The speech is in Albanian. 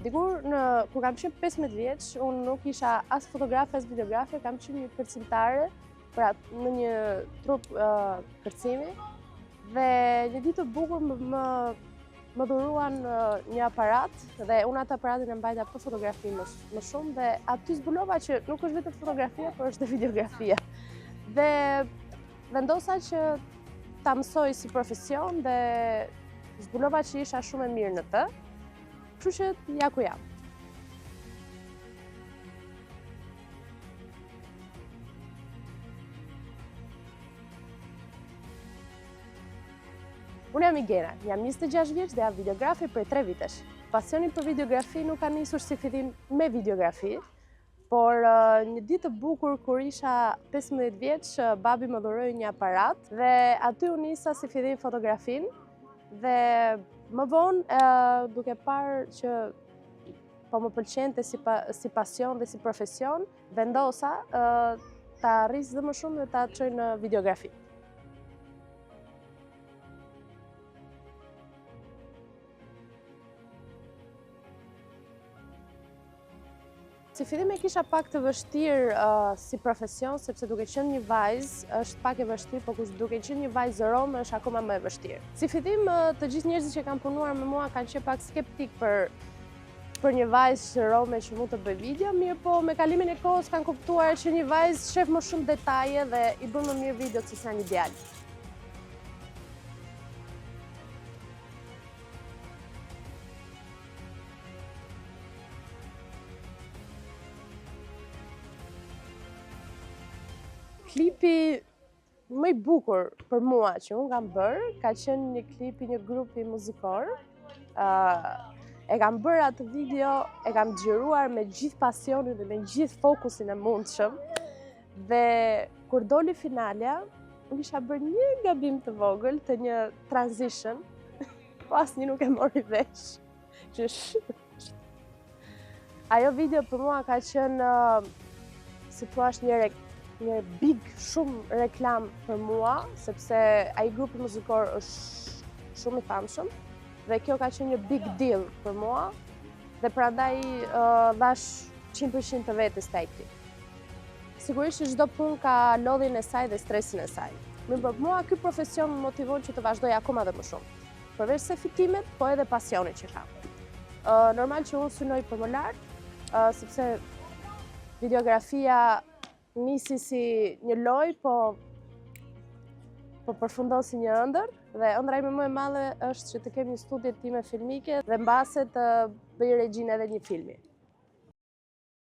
Dikur në kur kam qenë 15 vjeç, unë nuk isha as fotografe as videografe, kam qenë një kërcimtare, pra në një trup uh, kërcimi dhe një ditë të bukur më më, më dhuruan një aparat dhe unë atë aparatin e mbajta për fotografi më, më shumë dhe aty zbulova që nuk është vetëm fotografia, por është dhe videografia. Dhe vendosa që ta mësoj si profesion dhe zbulova që isha shumë e mirë në të. Kështu që ja ku jam. Unë jam Igena, jam 26 vjeç dhe jam videografe prej 3 vitesh. Pasioni për videografi nuk ka nisur si fillim me videografi, por një ditë të bukur kur isha 15 vjeç, babi më dhuroi një aparat dhe aty u nisa si fillim fotografinë dhe më vonë duke parë që po më pëlqente si, pa, si pasion dhe si profesion, vendosa ta rris dhe më shumë dhe ta çoj në videografi. Si fillim e kisha pak të vështirë uh, si profesion, sepse duke qenë një vajzë është pak e vështirë, po kush duke qenë një vajzë rome është akoma më e vështirë. Si fillim uh, të gjithë njerëzit që kanë punuar me mua kanë qenë pak skeptik për për një vajzë rome që mund të bëjë video, mirëpo me kalimin e kohës kanë kuptuar që një vajzë shef më shumë detaje dhe i bën më mirë videot se sa një djalë. Klipi më i bukur për mua që unë kam bërë, ka qenë një klip i një grupi muzikor. Uh, e kam bërë atë video, e kam xhiruar me gjithë pasionin dhe me gjithë fokusin e mundshëm. Dhe kur doli finalja, unë kisha bërë një gabim të vogël të një transition, po asnjë nuk e mori vesh. Që Ajo video për mua ka qenë, si thua, një, re, një big shumë reklamë për mua, sepse ai grupi muzikor është shumë i famshëm, dhe kjo ka qenë një big deal për mua, dhe prandaj uh, dhashë 100% të vetes te ai klip. Sigurisht që çdo punë ka lodhjen e saj dhe stresin e saj. Mirëpo mua ky profesion më motivon që të vazhdoj akoma dhe më shumë. Përveç se fitimet, po edhe pasionin që kam. Normal që unë synoj për më lart, sepse videografia nisi si një lojë, po po përfundon si një ëndërr dhe ëndrra ime më e madhe është që të kem një studio time filmike dhe mbase të bëj regjinë edhe një filmi.